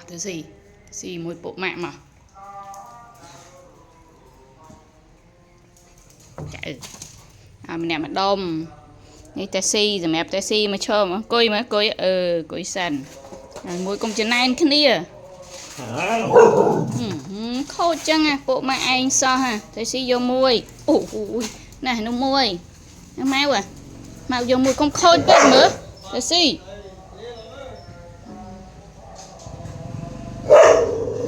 មកទៅស៊ីស៊ីមួយពុកម៉ាក់មកចៅឲ្យម្នាក់ម្ដុំនេះតែស៊ីសម្រាប់តែស៊ីមកឈរមកអង្គុយមកអង្គុយអឺអង្គុយសិនហើយមួយកុំចំណែនគ្នាហឹមខូចចឹងហ่ะពួកម៉ាក់ឯងសោះហ่ะតែស៊ីយកមួយអូអូយណែនោះមួយម៉ៅហ่ะម៉ៅយកមួយកុំខូចពេកមើលតែស៊ី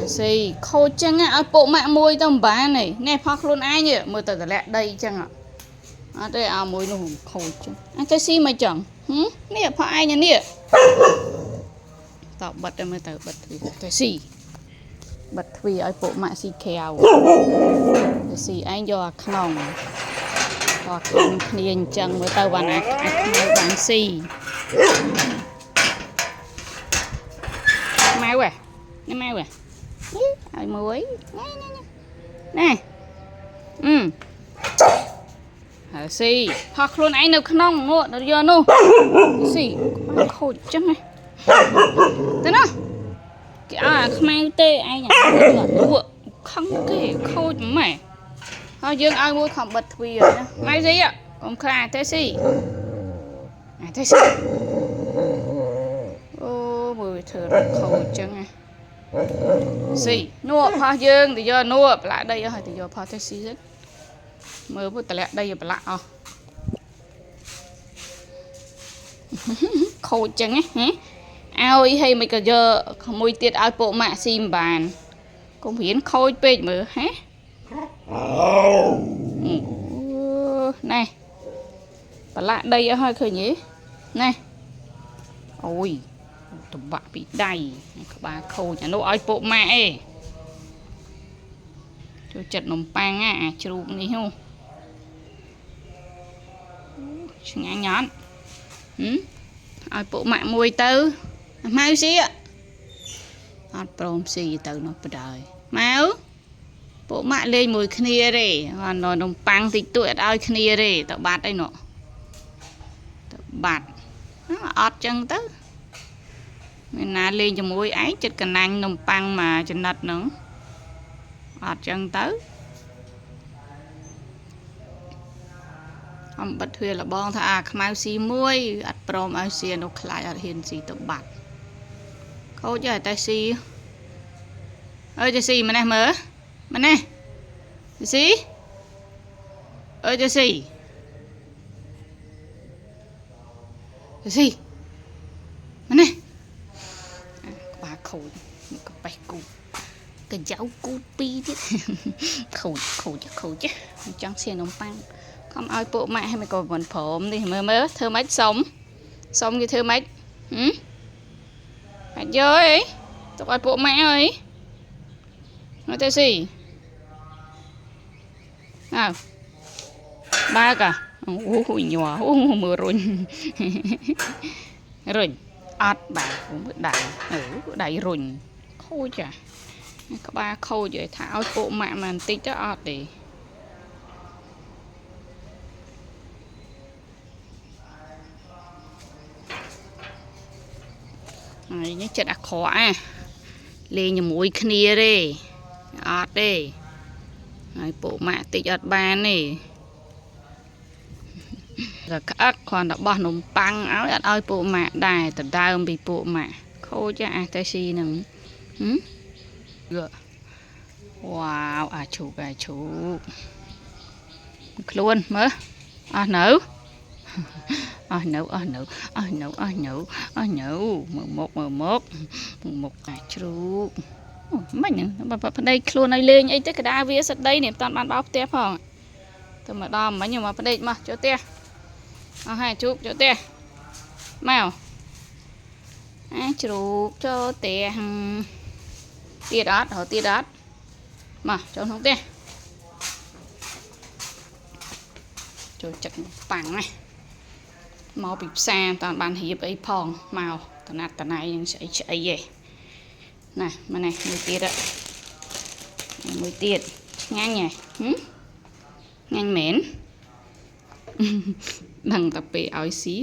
តែស៊ីខូចចឹងហ่ะឲ្យពួកម៉ាក់មួយទៅមិនបានទេនេះផោះខ្លួនឯងមើលទៅតម្លាក់ដីចឹងអត់ទេឲ្យមួយនោះខូចចឹងអញតែស៊ីមិនចឹងនេះផោះឯងនេះតបិទទៅមើលទៅបិទទ្វារតែស៊ីបិទទ្វារឲ្យពួកម៉ាក់ស៊ីក្រៅតែស៊ីឯងយកអាខ្នងតខំគ្នាអញ្ចឹងមើលទៅបានអាចខ្មៅបានស៊ីម៉ៅហ៎នេះម៉ៅហ៎នេះឲ្យមួយនេះនេះនេះអឺហើយស៊ីផោះខ្លួនឯងនៅក្នុងងក់ដល់យកនោះស៊ីក្បាលខូចអញ្ចឹងហ៎ទៅណាគេឲ្យអាខ្មៅទេឯងអាលក់ខឹងគេខូចម៉ែហើយយើងឲ្យមួយខំបិទទ្វារណាម៉ែស៊ីកុំខ្លាចទេស៊ីអាទេស៊ីអូមើលធ្វើរត់ខូចចឹងណាស៊ីនួផោះយើងទៅយកនួប្រឡាក់ដីអស់ហើយទៅយកផោះទេស៊ីទៅមើលពុតម្លាក់ដីឲ្យប្រឡាក់អស់ខូចចឹងណាហ៎ឲ្យហើយមិនក៏យកមួយទៀតឲ្យពួកម៉ាក់ស៊ីមិនបានកុំរៀនខូចពេកមើលហ៎ណែប្រឡាក់ដីអស់ហើយឃើញទេណែអូយតបាក់ពីដៃក្បាលខូចអានោះឲ្យពួកម៉ាក់ឯងចូលចិត្តនំប៉័ងអាជ្រូកនេះហ៎ឆ្ងាញ់អត់ឲ្យពួកម៉ាក់មួយទៅម៉ៅស៊ីអត់ព្រមស៊ីទៅនោះបដ ாய் ម៉ៅពួកម៉ាក់លេងមួយគ្នាទេអត់នំប៉័ងតិចតួចអត់ឲ្យគ្នាទេទៅបាត់អីនោះទៅបាត់អត់ចឹងទៅមានណាលេងជាមួយឯងចិត្តកណាញ់នំប៉័ងមកចំណិតហ្នឹងអត់ចឹងទៅអំបិទទ្វារលបងថាអាខ្មៅស៊ីមួយអត់ព្រមឲ្យស៊ីនោះខ្លាចអត់ហ៊ានស៊ីទៅបាត់ខូចហើយតែស៊ីអើយទៅស៊ីម្នេះមើលម្នេះទៅស៊ីអើយទៅស៊ីទៅស៊ីម្នេះក្បាលខូចកប៉េះគូកញ្ចៅគូពីរទៀតខូចខូចខូចចង់ស៊ីនំប៉័ងខំឲ្យពួកម៉ាក់ឲ្យមិនក៏មិនព្រមនេះមើលមើលធ្វើម៉េចសុំសុំគេធ្វើម៉េចហឹមបាច់យកអីទុកឲ្យពួកម៉ាក់អីមកទៅស៊ីអើបើកអូយញ័រអូមើលរុញរុញអត់បើមើលដៃអឺដៃរុញខូចអាក្បាលខូចឲ្យថាឲ្យពួកម៉ាក់មកបន្តិចទៅអត់ទេហើយនេះចិត្តអាក្រក់អាលេងជាមួយគ្នាទេអត់ទេហើយពួកម៉ាក់តិចអត់បានទេក៏ក្អឹកគ្រាន់តែបោះនំប៉័ងឲ្យអត់ឲ្យពួកម៉ាក់ដែរដដើមពីពួកម៉ាក់ខូចអាតេស៊ីហ្នឹងវ៉ាវអាឈូកអាឈូកខ្លួនមើលអស់នៅអស់នៅអស់នៅអស់នៅអស់នៅអស់នៅមើលមុខមើលមុខមុខអាជ្រូកមិនហ្នឹងប្តីខ្លួនឲ្យលេងអីទៅកដាវាសិតដីនេះមិនតាន់បានបោកផ្ទះផងទៅមកដល់មិញមកប្តីមកចូលផ្ទះអស់ហើយជ្រូកចូលផ្ទះមកអាជ្រូកចូលផ្ទះទៀតអត់រកទៀតអត់មកចូលក្នុងផ្ទះចូលចិត្តប៉ាំងណាមកពីផ្សារតាន់បានរៀបអីផងមកតណាត់តណៃនឹងស្អីស្អីឯងណាមកនេះមួយទៀតមួយទៀតឆ្ងាញ់ហ៎ឆ្ងាញ់មែនដឹងតែពេលឲ្យស៊ី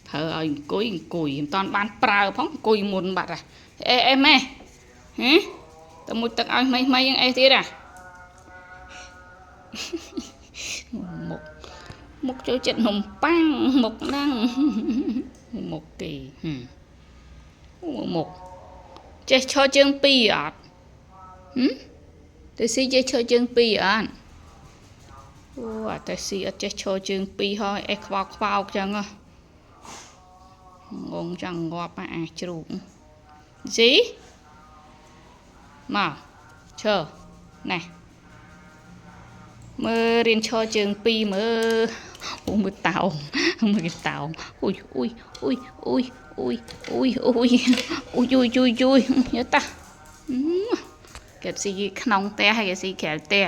ប្រើឲ្យអង្គុយអង្គុយមិនតាន់បានប្រើផងអង្គុយមុនបាត់ហ៎អេអេម៉ែ ហ៎ទៅមុជទឹកឲ្យថ្មីថ្មីយ៉ាងអេសទៀតអា មុខមុខចូលចិត្តនំប៉័ងមុខហ្នឹងមុខគេហឹមអូមុខចេះឈរជើងពីរអត់ហឹមទៅស៊ីចេះឈរជើងពីរអត់អូអាតែស៊ីអត់ចេះឈរជើងពីរហើយអេសខ្វោកខ្វោកចឹងហ៎ងងចង់ងាប់អាជ្រូកស៊ីមកឈរណែមើលរៀនឈរជើងពីរមើលអូមើលតោងមើលគេតោងអ៊ុយអ៊ុយអ៊ុយអ៊ុយអ៊ុយអ៊ុយអ៊ុយអ៊ុយអ៊ុយអ៊ុយអ៊ុយញ៉ាតាគេស៊ីក្នុងផ្ទះហើយគេស៊ីក្រៅផ្ទះ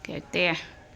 ក្រៅផ្ទះ។